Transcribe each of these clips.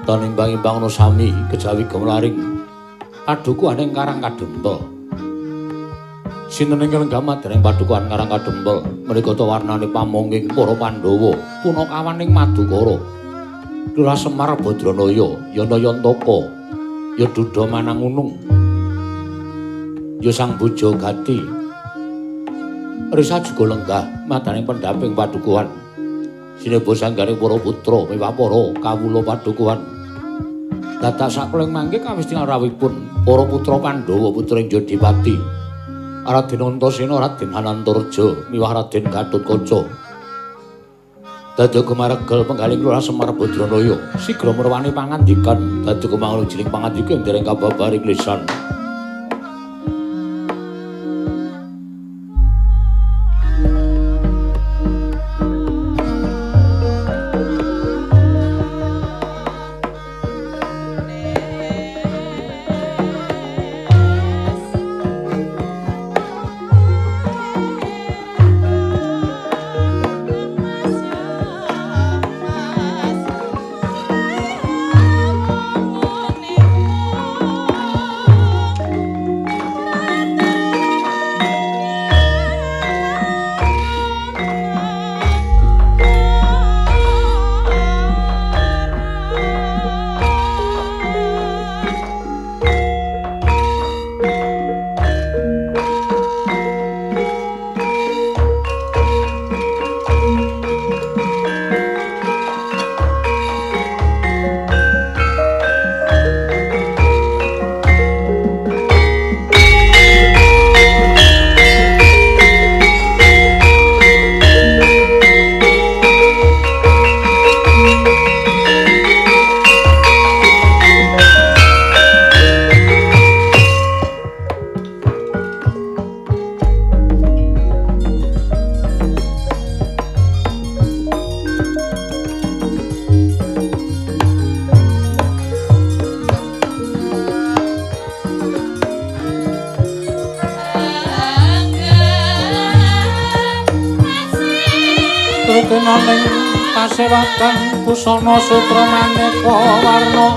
Tan imbang-imbang ana sami kejawi gumlaring padukuhan ing Karang Kadempel. Sinten ingkang lenggah madreng padukuhan Karang Kadempel menika ta warnane pamonging para Pandhawa punakawan ing Madukara. Lurah Semar Badranaya, Yana Yantaka, ya Duda Manangunung, ya Sang Bujagati. Risa juga lenggah madaning pendamping padukuhan. Sineba sanggaring para putra miwah para kawula padukuhan. Dadak sakuling mangke kawis tingal rawuhipun para putra Pandhawa putra Jodipati. Raden Antasena, Raden Anantarja miwah Raden Gatotkaca. Dadi gumaregel penggaling Lurah Semar Badranaya sigra merwani pangandikan dadi gumangun jiling pangandika ing dereng kababaring lisan. Ning pasewatan busana sutra maneka warna.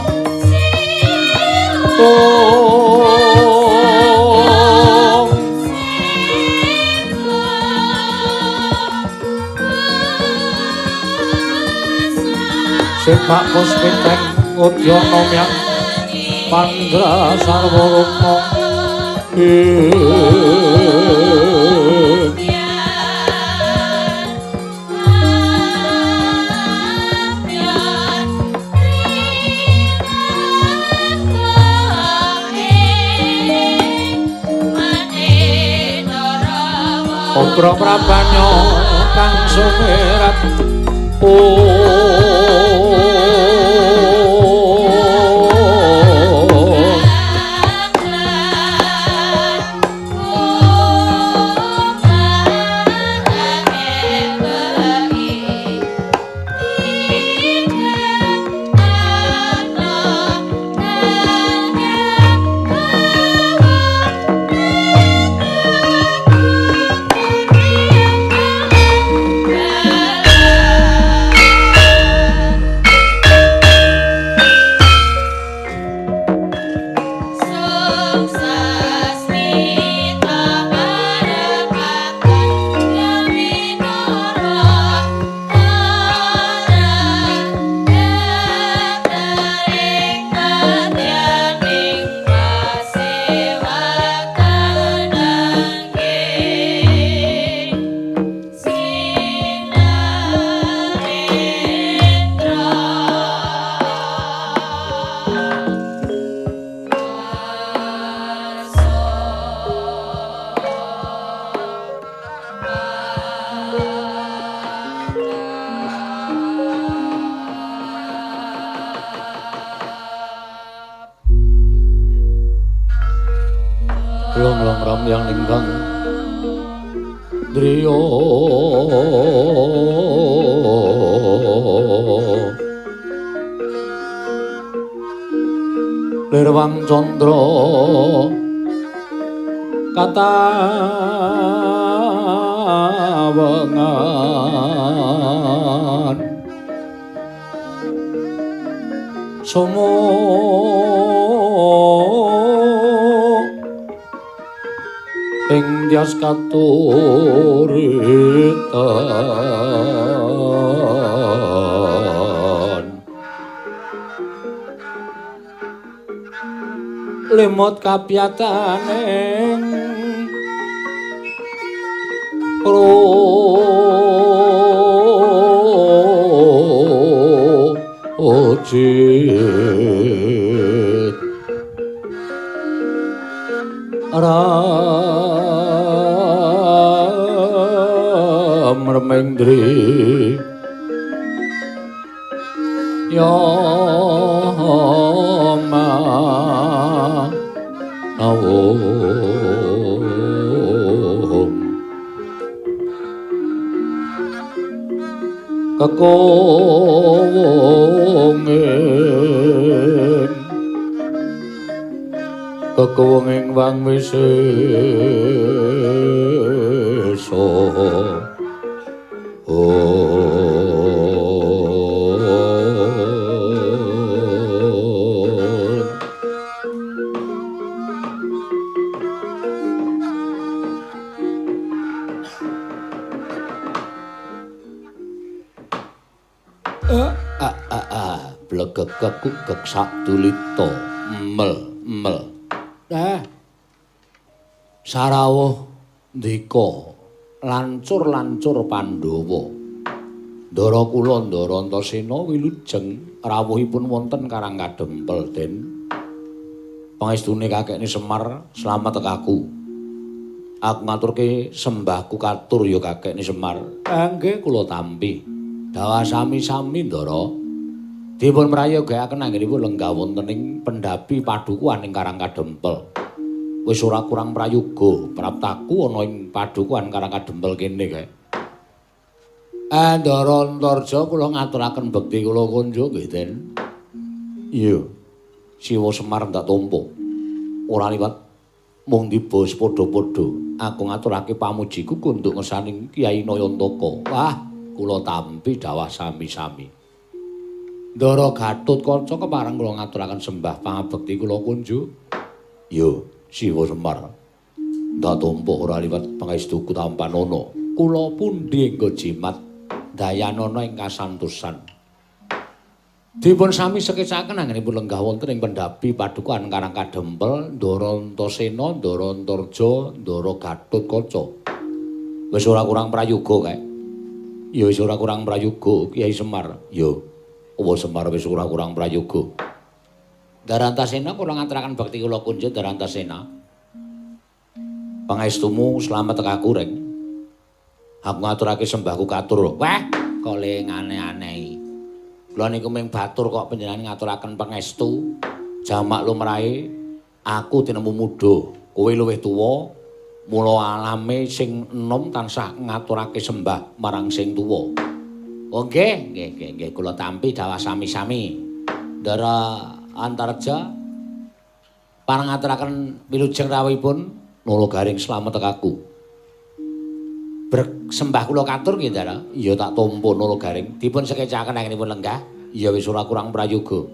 Om Sepak puspiteng udyana myang pandra sarwa rukma. Obra prabanya kang sumerat. Yang ninggang driya lirwang candra katawengan. Somo ing tyas katuritan lemot kapyataning ojit ram remendri ya ma awom kekowonging kekowonging wang wisesa Blegek sadulita mel mel. Sarawuh ndika lancur-lancur Pandhawa. Ndara kula Ndara Antasena wilujeng rawuhipun wonten Karang Kadempel Den. Pangestune kakekne Semar slamet tekaku. Aku ngaturke sembahku katur ya kakekne Semar. Nggih kula tampi. Dawa sami-sami Ndara. Dipun prayogakaken anggenipun lenggah wonten ing pendhapi padukuhan ing Karang Kadempel. Wis ora kurang prayoga praptaku ana ing padukuhan Karang Kadempel kene kae. Ndara Antarja kula ngaturaken bekti kula kunjuk nggih Den. Iya. Siwa Semar ndak tampa. Ora liwat mung tiba padha-padha. Aku ngaturake pamujiku kunduk ngersaning Kyai Nayantaka. Wah, kula tampi dawah sami-sami. Ndara Gatotkaca kepareng kula ngaturaken sembah pangabekti kula kunjuk. Yo, Siwa Semar. Ndak tampa ora liwat pangestuku tampanana. Kula pundi engko jimat dayanana ing kasantosan. Dipun sami sekecaken anggenipun lenggah wonten ing pendhapi padukuhan Karang Kadempel, Ndara Antasena, Ndara Antarja, Ndara Gatotkaca. Wis ora kurang prayoga kae. Ya wis ora kurang prayoga Kyai Semar. Yo. Owa Semar wis ora kurang prayoga. Ndara Antasena kula ngaturaken bekti kula kunjuk Ndara Antasena. Pangestumu slamet tekaku reng. Aku ngaturake sembahku katur. Wah, kok le aneh-anehi. Kula niku mung batur kok panjenengan ngaturaken pangestu. Jamak lumrahe aku tinemu muda, kowe luwih tuwa. Mula alame sing enom tansah ngaturake sembah marang sing tuwa. Oh nggih, nggih, nggih, nggih, kula tampi dawah sami-sami. Ndara Antarja pareng ngaturaken wilujeng rawuhipun Nala Garing slamet tekaku. Sembah kula katur nggih Ndara. Iya tak tampa Nala Garing. Dipun sekecaken anggenipun lenggah. Iya wis ora kurang prayoga.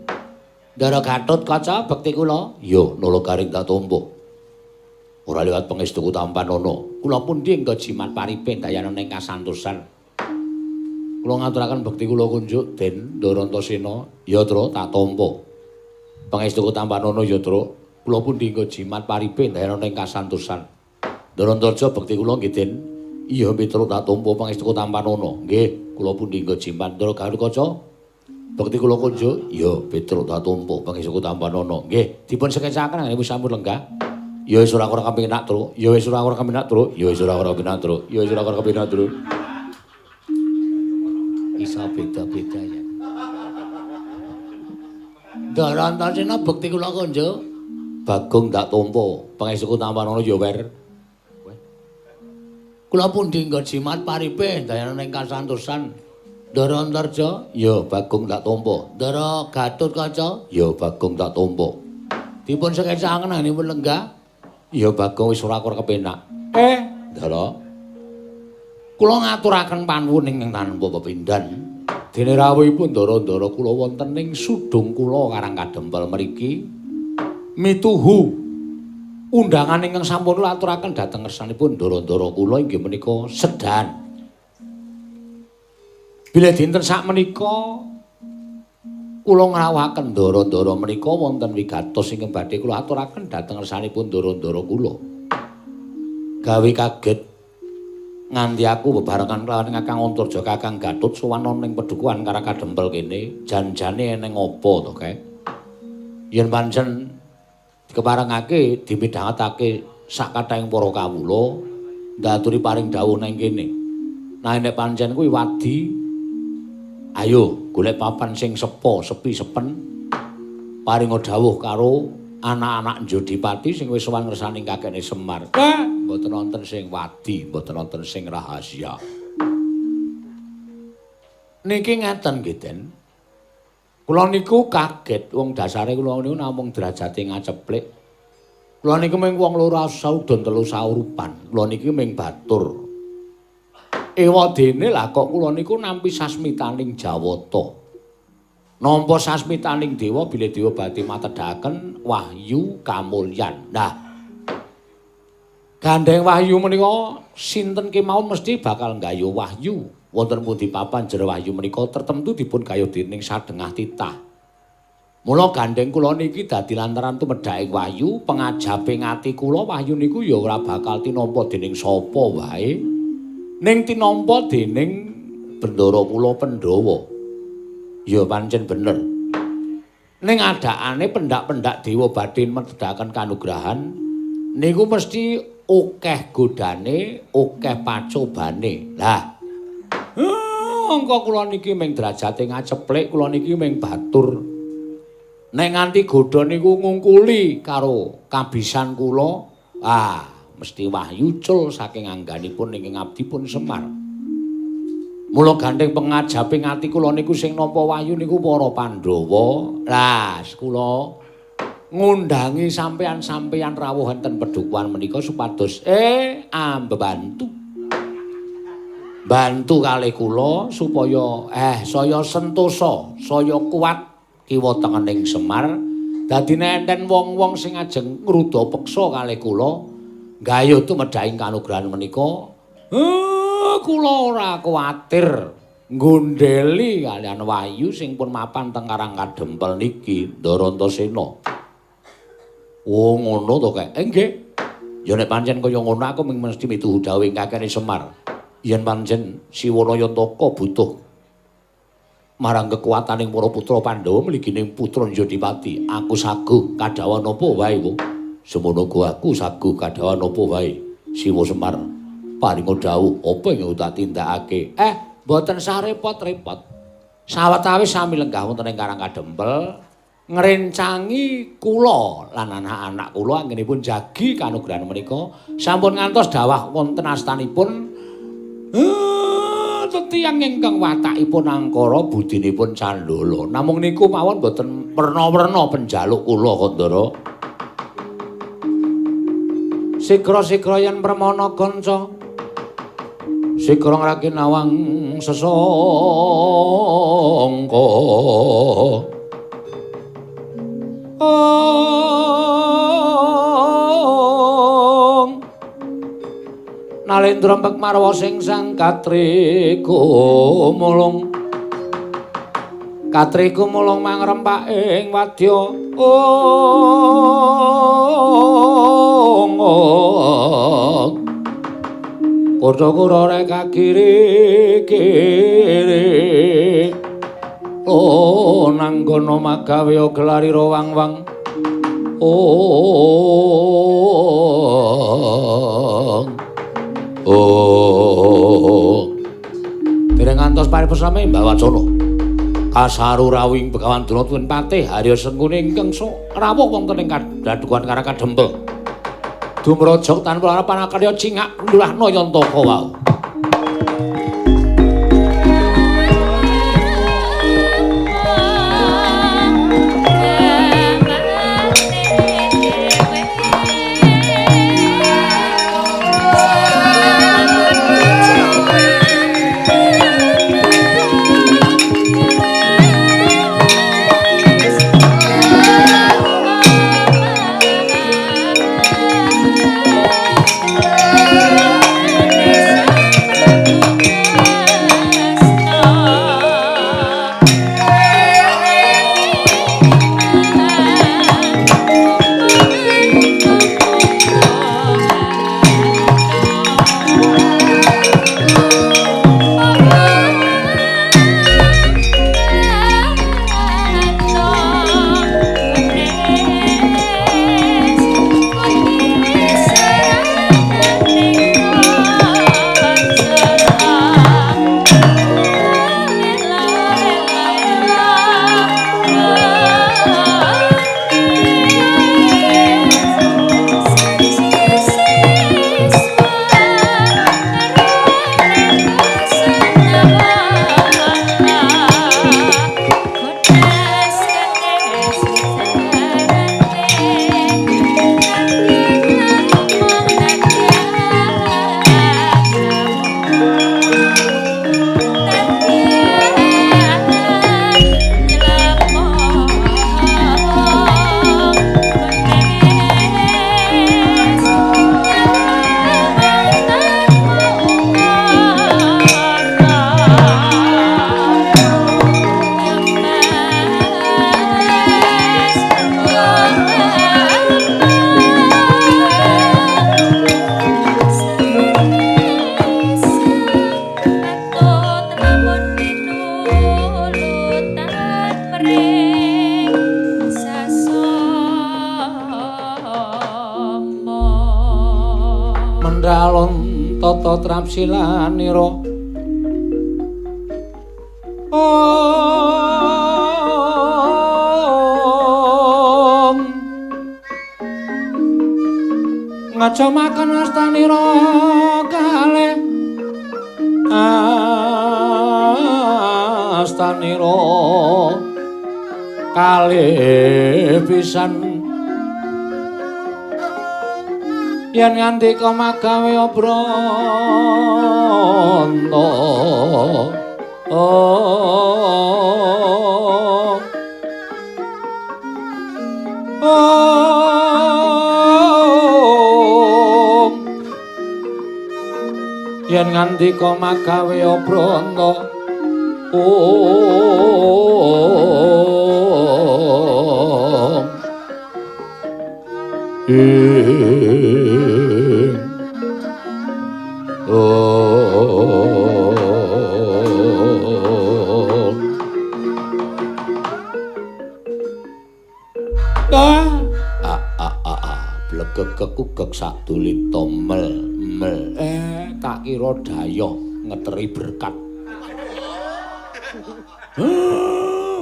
Ndara Gatotkaca bekti kula. Iya Nala Garing tak tampa. Ora liwat pangestuku tampanana. Kula pundi engko jimat paripe dayanana ing kasantosan. Kula ngaturaken bekti kula kunjuk Den Ndara Antasena. Ya Tru tak tampa. Pangestuku tampanana ya Tru. Kula pundi engko jimat paripe dayanana ing kasantosan. Ndara Antarja bekti kula nggih Den. Iya Petru tak tampa pangestuku tampanana. Nggih, kula pundi engko jimat Ndara Gatotkaca. Bekti kula kunjuk. Iya Petru tak tampa pangestuku tampanana. Nggih, dipun sekecaken anggenipun sampun lenggah. Ya wis ora kurang kepenak Tru. Ya wis ora kurang kepenak Tru. Ya wis ora kurang kepenak Tru. Ya wis ora kurang kepenak Tru. Isa beda-beda ya. Ndara Antasena bekti kula kunjuk. Bagong tak tampa pangestuku tampanana ya wer. Kula pundi nggo jimat paripe dayanana ing kasantosan. Ndara Antarja, ya Bagong tak tampa. Ndara Gatotkaca, ya Bagong tak tampa. Dipun sekecaken anggenipun lenggah. Ya Bagong wis ora kurang kepenak. Ndara. Kula ngaturaken panuwun ingkang tanpa pepindhan. Dene rawuhipun ndara-ndara kula wonten ing sudung kula Karang Kadempel mriki mituhu undangan ingkang sampun kula aturaken dhateng ngersanipun ndara-ndara kula inggih menika sedan. Bilih dinten sakmenika kula ngrawuhaken ndara-ndara menika wonten wigatos ingkang badhe kula aturaken dhateng ngersanipun ndara-ndara kula. Gawe kaget nganti aku bebarengan kelawan Kakang Antarja Kakang Gatut sowan ana ning pedukuhan Karang Kadempel kene, jan-jane eneng apa to kae? Yen pancen dikeparengake dimidhangetake sak kathahing para kawula ndaturi paring dawuh nang kene. Nah nek pancen kuwi wadi, ayo golek papan sing sepo, sepi sepen, paringa dawuh karo anak-anak Jodipati sing wis sowan ngersani kakekne Semar. Mboten wonten sing wadi, mboten wonten sing rahasia. Niki ngeten nggih, Den. Kula niku kaget wong dasare kula niku namung derajate ngaceplik. Kula niku mung wong loro saudon telu saurupan. Kula niki mung batur. Ewa dene lah kok kula niku nampi sasmitaning Jawata. Nampa sasmitaning dewa bilih dewa badhe matedhaken wahyu kamulyan. Nah, gandeng wahyu menika sinten kemawon mesti bakal nggayuh wahyu. Wonten pundi papan jero wahyu menika tertentu dipun gayuh dening sadengah titah. Mula gandeng kula niki dadi lantaran tumedhaking wahyu, pengajaping ati kula wahyu niku ya ora bakal tinampa dening sapa wae, ning tinampa dening bendara kula Pandhawa. Ya pancen bener. Ning adakane pendak-pendak dewa badhe medhaken kanugrahan niku mesti akeh godane, akeh pacobane. Lah, angka kula niki mung derajate ngaceplik, kula niki mung batur. Nek nganti godha niku ngungkuli karo kabisan kula, ah mesti wahyu cul saking angganipun ingkang abdipun Semar. Mula gandeng pengajaping ati kula niku sing nampa wahyu niku para Pandhawa. Lah, kula ngundangi sampeyan-sampeyan rawuh enten pedukuhan menika supados ambebantu. Bantu kalih kula supaya saya sentosa, saya kuat kiwa tengening Semar. Dadine enten wong-wong sing ajeng ngruda peksa kalih kula nggayuh tumedhahing kanugrahan menika. Kula ora kuwatir nggondheli kaliyan wahyu sing pun mapan teng Karang Kadempel niki, Ndara Antasena. Oh ngono to kae? Nggih. Ya nek pancen kaya ngono aku mesti mituhu dawuhing kakene Semar. Yen pancen Siwana Yantaka butuh marang kekuataning para putra Pandhawa mligining putra Jodipati, aku saguh kadhawan apa wae wo. Semono aku saguh kadhawan apa wae Siwa Semar. Paringa dawuh apa ingkang tak tindakake? Mboten sah repot-repot. Sawetawis sami lenggah wonten ing Karang Kadempel ngrencangi kula lan anak-anak kula anggenipun jagi kanugrahan menika sampun ngantos dawah wonten astanipun tiyang ingkang watakipun angkara budinipun candala. Namung niku mawon mboten werna-werna penjaluk kula Kandara. Sigra-sigra yen permana kanca, sigra ngraki nawang sesangka. Nalendra mpek marwa sing sang katriku mulung, katriku mulung mangrempak ing wadya. Kura-kura rek kiri kiri, oh nanggono magawe gelarira wang-wang. Oh, dereng ngantos paripesame Mbah Wacana. Kasaru rawuhing Begawan Durna tuwin patih Harya Sengkuni ingkang rawuh wonten ing kadhadukan Karang Kadempel. Dumrajak tanpa harapan akarya cingak Lurahna Yantaka wau. ring sasama. Mendalon tata trapsilanira. Om ngajamaken astanira kalih astanira kalih pisan yen ngandika magawe obranta. Om yen ngandika magawe obranta. Om ing Om. Ah ah ah ah blegegek sak dulita mel mel. Tak kira dayoh ngeteri berkat.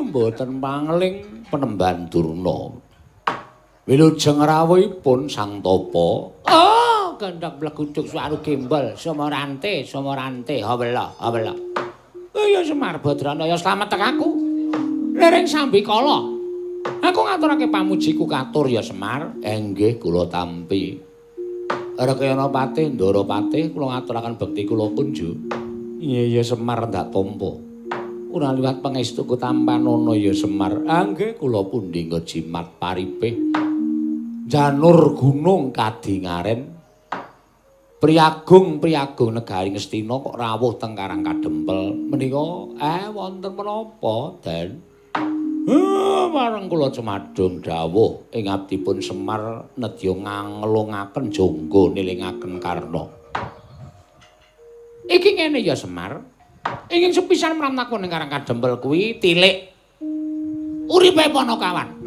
Mboten pangling penemban Durna. Wilujeng rawuhipun Sang Tapa. Oh, gandhak bleguduk suwaru gembol, sumorante, sumorante, hawela, hawela. Ya Semar Badranaya slamet tekaku. Liring sambikala. Aku ngaturake pamujiku katur ya Semar. Enggih kula tampi. Rekayana patih, Ndara patih, kula ngaturaken bekti kula kunju. Iya ya Semar ndak tampa. Ora liwat pangestuku tampanana ya Semar. Nggih kula pundi jimat paripih. Janur gunung kadingaren. Priagung priagung negari Ngastina kok rawuh teng Karang Kadempel. Menika wonten menapa, Den? Marang kula cumadung dawuh ing abdipun Semar nedya nganglungaken jangga nilingaken Karna. Iki ngene ya Semar. Ingin sepisan mramtakon ing Karang Kadempel kuwi tilik uripe Panakawan.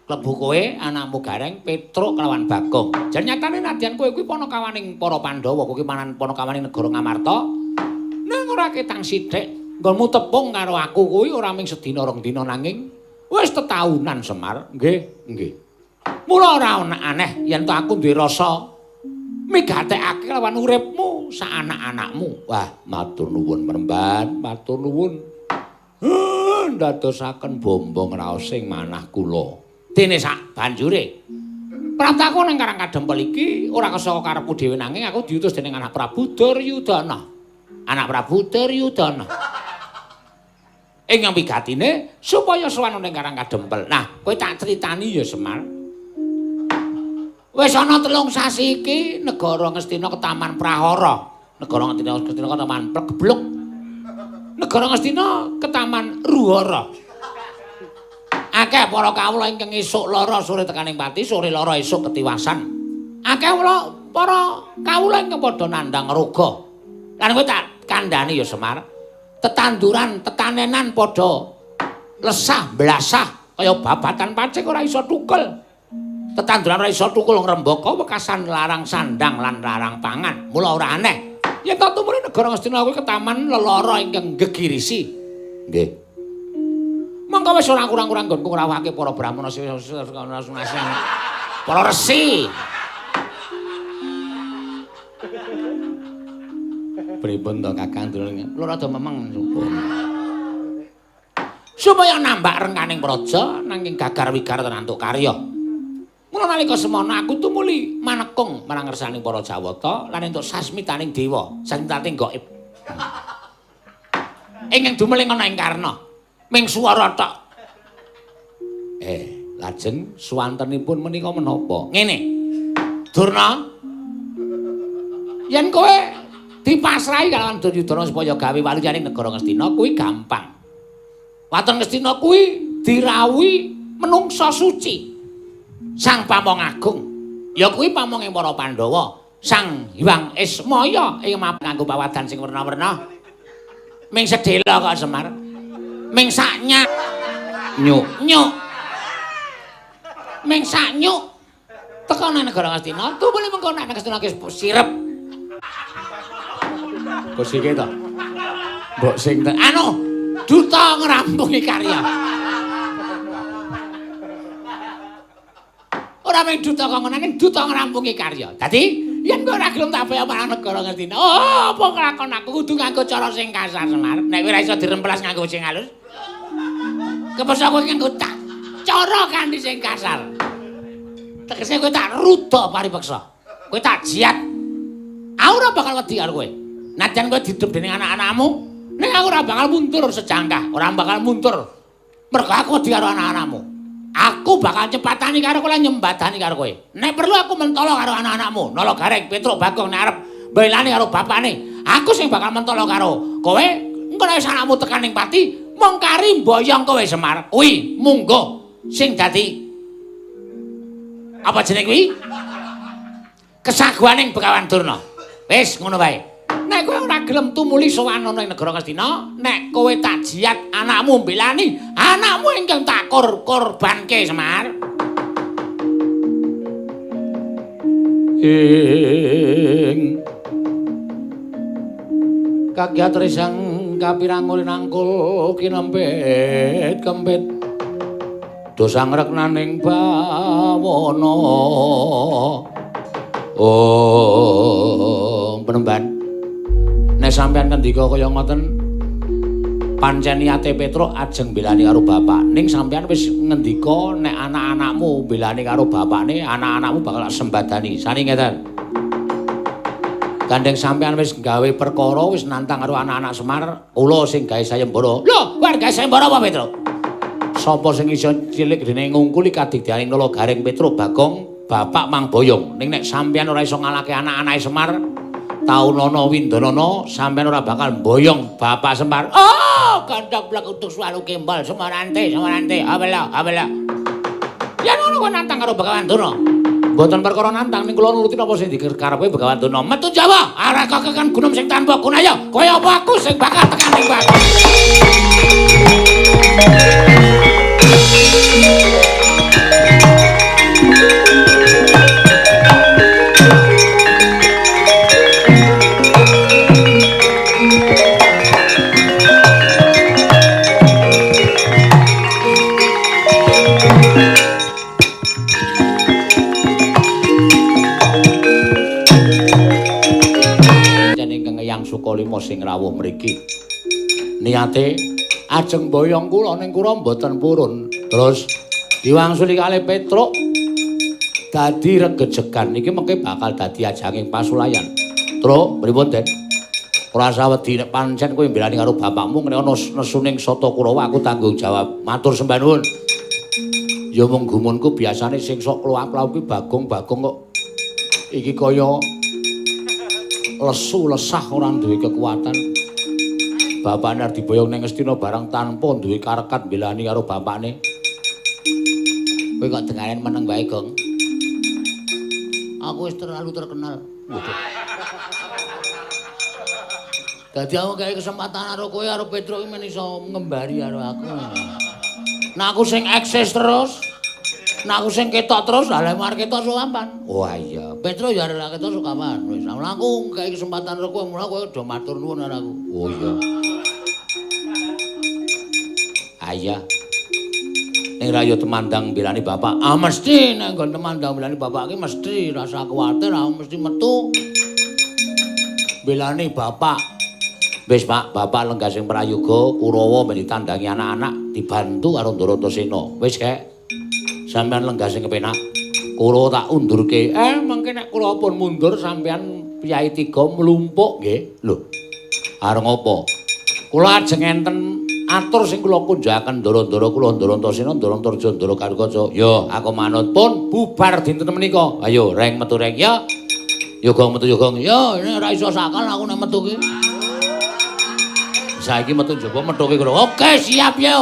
Klebu kowe anakmu Gareng Petruk kelawan Bagong. Jan nyatane nadyan kowe kuwi panakawaning para Pandhawa, kowe manan panakawaning negara Ngamarta. Nang ora ketang sithik nggonmu tepung karo aku kuwi ora ming sedina rong dina nanging wis tetaunan Semar. Nggih, nggih. Mula ora ana aneh yen to aku duwe rasa migatekake lawan uripmu sak anak-anakmu. Wah, matur nuwun Premban, matur nuwun. Ndadosaken bombong raos ing manah kula. Dene sak banjure praptaku nang Karang Kadempel iki ora kesaka karepku dhewe nanging aku diutus dening anak Prabu Duryudana. Anak Prabu Duryudana. Ing wigatine supaya sowan ning Karang Kadempel. Nah, kowe tak critani ya Semar. Wis ana 3 sasi iki negara Ngastina ketaman prahara. Negara Ngastina ketaman plegebluk. Negara Ngastina ketaman ruhara. Akeh para kawula ingkang esuk lara sore tekaning pati, sore lara esuk ketiwasan. Akeh para kawula ingkang padha nandhang roga. Lan kowe tak kandhani ya Semar, tetanduran, tetanenan padha lesah blasah kaya babatan pacik ora iso tukel. Tetanduran ora iso tukul ngrembaka wekasan larang sandang lan larang pangan. Mula ora aneh yen to tumurun negara Ngastina kuwi ketaman lelara ingkang gegirisi. Nggih. Monggo wis ora kurang-kurang nggonku ngrawuhake para brahmana para resi. Pripun to Kakang Durna? Kula rada memeng supaya nambak rengkaning praja nanging gagar wigar tenantuk karya. Mula nalika semono aku tumuli manekung marang ngersaning para Jawata lan entuk sasmitaning dewa, sasmitaning gaib. Ingkang dumeling ana ing Karna. Ming swara tok. Lajeng suwantenipun menika menapa? Ngene. Durna. Yen kowe dipasrahi kalawan Duryudana supaya gawe waluyaning negara Ngastina kuwi gampang. Waton Ngastina kuwi dirawuhi menungsa suci. Sang Pamong Agung. Ya kuwi pamonge para Pandhawa. Sang Hyang Ismaya ing nganggo pawadan sing werna-werna. Ming sedhela kok Semar. Ming sak nyak. Nyuk. Nyuk. Ming sak nyuk. Teko nang negara Ngastina, tumuli mengko nang Ngastina sirep. Kok sike to? Mbok sing anu duta ngrampungi karya. Ora mung duta kok ngono, ning duta ngrampungi karya. Dadi yen kowe ora gelem tak bayar marang negara Ngastina, oh apa nglakon aku kudu nganggo cara sing kasar Semar. Nek kowe ora iso diremplas nganggo sing halus. Kepeksa kowe nganggo tak cara kanthi sing kasar. Tegese kowe tak rudha paripeksa. Kowe tak jiat. Aku ora bakal wedi karo kowe. Najan kowe didup dening anak-anakmu, ning aku ora bakal mundur sejangkah, ora bakal mundur. Mergo aku wedi karo anak-anakmu. Aku bakal nyepatani karo kowe lan nyembadani karo kowe. Nek perlu aku mentolo karo anak-anakmu, Nala Gareng, Petruk, Bagong nek arep mbelani karo bapakne. Aku sing bakal mentolo karo kowe. Engko nek anakmu tekan ning pati, mung kari mboyong kowe Semar. Kuwi munggo sing dadi apa jenenge kuwi? Kesaguhaning Begawan Durna. Wis ngono wae. Nek kowe ora gelem tumuli sowan ana ing negara Ngastina, nek kowe tak jiat anakmu mbelani, anakmu ingkang tak korbanke Semar. Ing kagiat resang kapirang nangkul kinempit kempit dosa ngreknaning bawana. Oh, penemban. Nek sampean ngendika kaya ngoten, pancen niate Petruk ajeng mbelani karo bapak. Ning sampean wis ngendika nek anak-anakmu mbelani karo bapakne, anak-anakmu bakal sembadani. Sani ngeten. Gandeng sampean wis gawe perkara, wis nantang karo anak-anak Semar, kula sing gawe sayembara. Lho, kowe gawe sayembara apa, Petruk? Sapa sing iso cilik dene ngungkuli kadigdayaning Nala Gareng Petruk Bagong, bapak mang boyong. Ning nek sampean ora iso ngalahke anak-anake Semar, taunana windanana sampean ora bakal mboyong bapak Semar. Oh, gandhak blek utuk suwalu kembal Semarante, Semarante. Abela, abela. Ya ngono kok nantang karo Begawan Durna. Mboten perkara nantang ning kula nuruti napa sing dikarepe Begawan Durna. Metu Jawa, arek kok kekan gunung sing tanpa gunaya. Kaya apa aku sing bakal tekan ning bak. Sukalima sing rawuh mriki. Niate ajeng boyong kula ning kula mboten purun. Terus diwangsuli kalih Petruk dadi regejegan iki mengke bakal dadi ajanging pasulayan. Truk, pripun, Den? Ora usah wedi nek pancen kowe mbelani karo bapakmu nek ana nesuning Sata Kurawa aku tanggung jawab. Matur sembah nuwun. Ya mung gumunku biasane sing sok kluwak-kluwak kuwi Bagong-bagong kok iki kaya lesu lesah ora duwe kekuatan. Bapakne arep diboyong ning Ngastina barang tanpa duwe karekat mbelani karo bapakne. Kowe kok dengaren meneng wae, Gong. Aku wis terlalu terkenal. Waduh. Dadi aku gawe kesempatan karo kowe karo Petruk iki men iso ngembari karo aku. Nah aku sing eksis terus. Nah aku sing ketok terus, lha lek ketok sok kapan? Wah iya, Petruk ya arep ketok sok kapan? Wis aku gawe kesempatan karo kowe, mula kowe do matur nuwun karo aku. Oh iya. Ayah. Ning ra yo temandang mbelani bapak. Ah mesti nek nggon temandang mbelani bapak ki mesti rasa kuwatir, aku mesti metu. Mbelani bapak. Wis Pak, bapak lenggah sing prayoga Kurawa men ditandangi anak-anak dibantu karo Ndara Antasena. Wis kek. Sampeyan lenggah sing kepenak. Kurawa tak undurke. Mengke nek kula pun mundur sampeyan piyai tiga mlumpuk nggih. Lho. Arep ngopo? Kula ajeng enten atur sing kula kunjakaken ndara-ndara kula Ndara Antasena, Ndara Antarja, Ndara Garukaca. Yo, aku manut pun bubar dinten menika. Ayo reng metu reng ya. Yo gong metu yo gong. Yo ora iso sakal aku nek metu ki. Saiki metu njaba methuke kula. Oke, siap yo.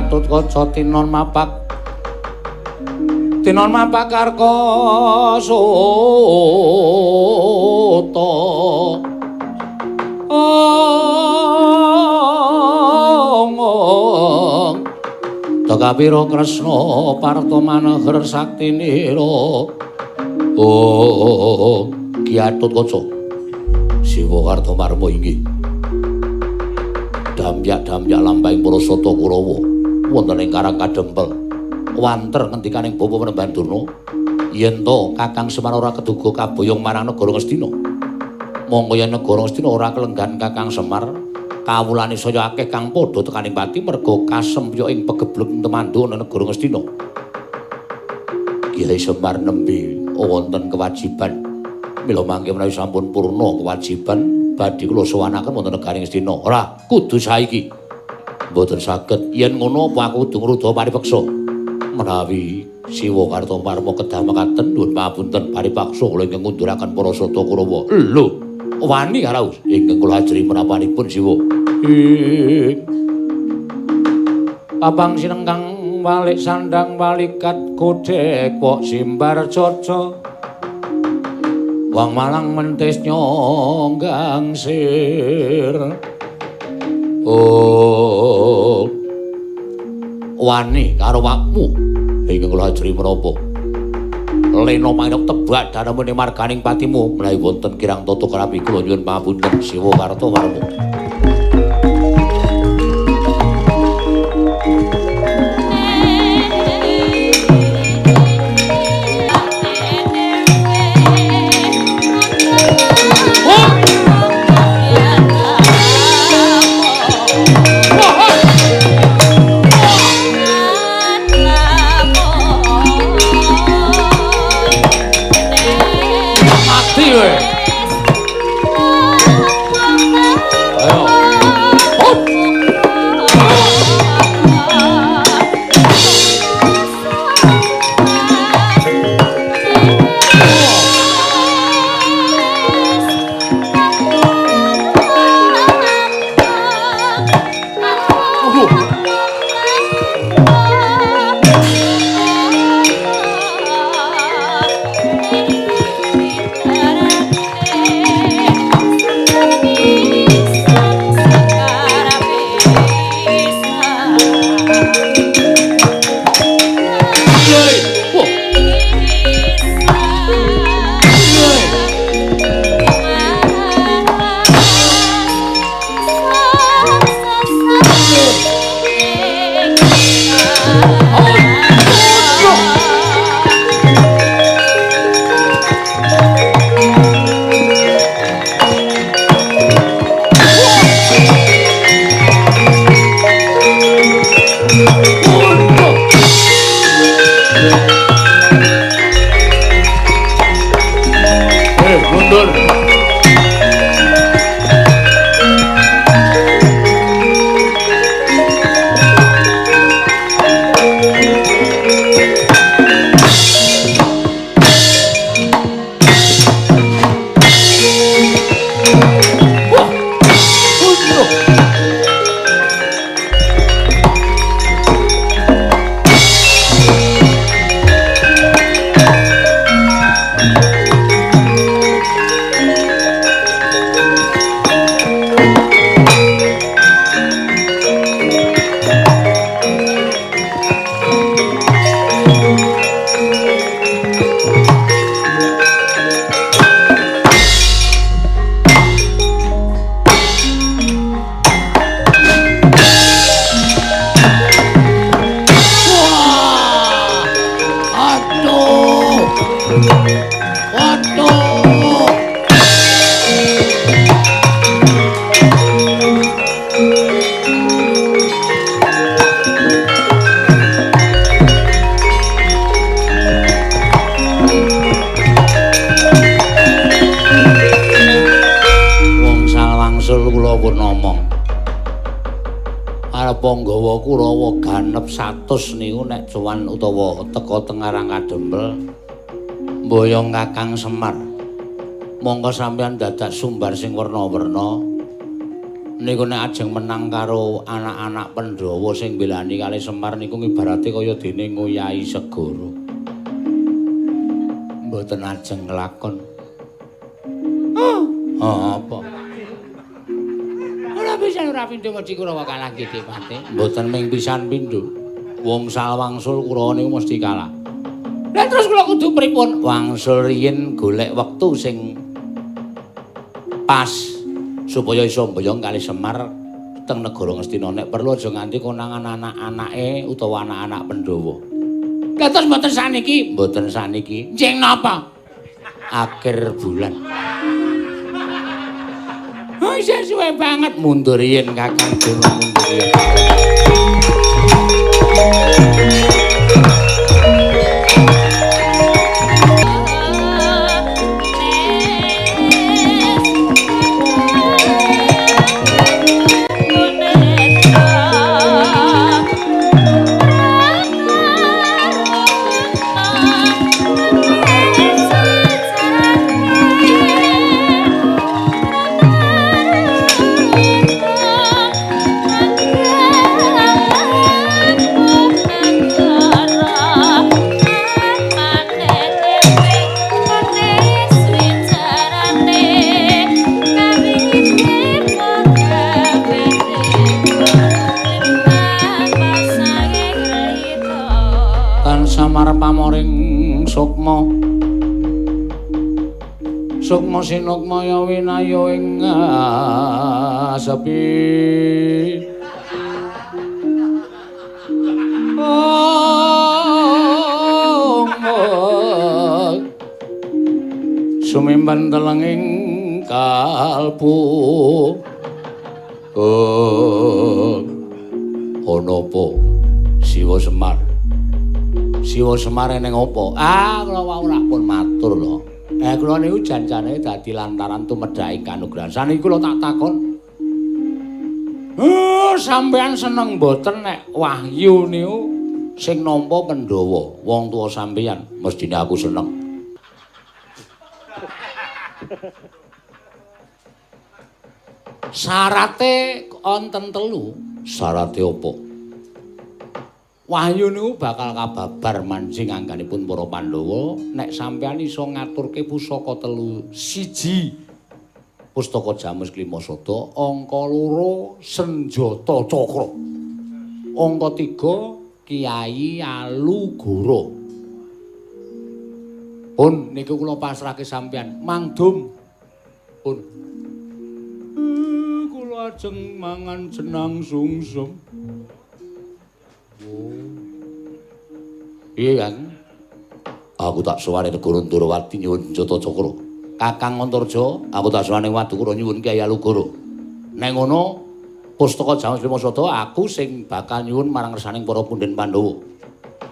Gatotkaca tinon mapak tinon mapak Karka Suta. Ong Tekapira Kresna Parta Manaher saktinira. Oh Ki Gatotkaca Siwa Kartomarma inggih damyak-damyak lampahing para sata Kurawa wonten ing Karang Kadempel wanter ngendikaning Bapa Panembahan Durna yen to Kakang Semar ora keduga kaboyong marang negara Ngastina. Mongko yen negara Ngastina ora kelenggan Kakang Semar kawulane saya akeh kang padha tekaning pati merga kasempya ing pegeblug temandhu ana negara Ngastina. Kyai Semar nembe wonten kewajiban mila mangke menawi sampun purna kewajiban badhe kula sowanaken wonten negari Ngastina. Ora kudu saiki. Mboten saged. Yen ngono apa aku kudu ngruda paripeksa? Menawi Siwa Kartomarma kedah mekaten nuwun pangapunten paripaksa kula ingkang ngunduraken para sata Kurawa. Lho, wani karo ingkang kula ajri menapanipun Siwa. Papang sinengkang walik sandang walikat kodhek wok simbar caca. Wang malang mentis nyonggang sir. Oh, wani karo awakmu ingkang kula ajri menapa? Lena manuk tebak danemune marganing patimu menawi wonten kirang tata krami kula nyuwun pangapunten Siwa Kartomarma. Panggawa Kurawa ganep 100 niku nek cuwan utawa teka teng Karang Kadempel mboyong Kakang Semar. Monggo sampeyan dadak sumbar sing werna-werna. Niku nek ajeng menang karo anak-anak Pandhawa sing mbelani kalih Semar niku ibarate kaya dene ngoyahi segara. Mboten ajeng nglakon. Oh, apa? Ora pisan ora pindho wedi Kurawa kalah nggih Dipati. Mboten ming pisan pindho. Wong sal wangsul Kurawa niku mesti kalah. Lah terus kula kudu pripun? Wangsul riyin golek wektu sing pas supaya iso mboyong kalih Semar teng negara Ngastina. Nek perlu aja nganti konangan anak-anake utawa anak-anak Pandhawa. Lah terus mboten sakniki? Mboten sakniki. Njing napa? Akhir bulan. Oh, isih suwe banget. Mundur yen Kakang Durna, mundur yen. Pamoring sukma sukma sinukmaya winaya ing sepi. Sumimpen telenging kalbu. Ana apa Siwa Semar? Siwa Semar eneng apa? Ah, kula wau rak pun matur lho. Kula niku janjane dadi lantaran tumedhaking kanugrahan. Saniki kula tak takon. Sampeyan seneng mboten nek wahyu niku sing nampa Pandhawa, wong tuwa sampeyan? Mestine aku seneng. Syarate wonten telu. Syarate apa? Wahyu niku bakal kababar manjing angganipun para Pandhawa nek sampeyan iso ngaturke pusaka telu. Siji, pustaka Jamus Klimasada, angka loro senjata cakra, angka 3 Kiai Alugoro. Pun niku kula pasrahke sampeyan, mangdum. Pun kula ajeng mangan jenang sungsum. Iya kan? Aku tak sowan negara Ndorowati nyuwun senjata cakra. Kakang Antarja, aku tak sowan ing Wadukura nyuwun Kyai Alugoro. Nek ngono, pustaka Jamus Klimasada aku sing bakal nyuwun marang ngersaning para punden Pandhawa.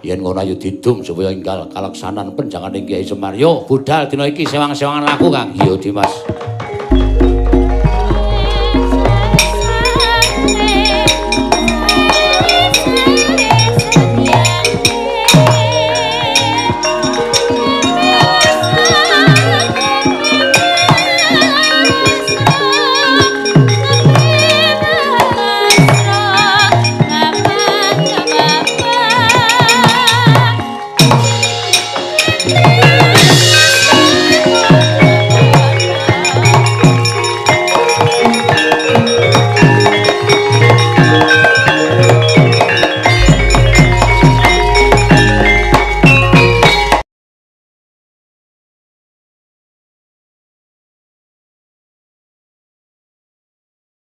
Yen ngono ayo didum supaya enggal kalaksanan penjanganing Kyai Semar. Yo budal dina iki sewang-sewangan laku, Kang. Iya, Dimas.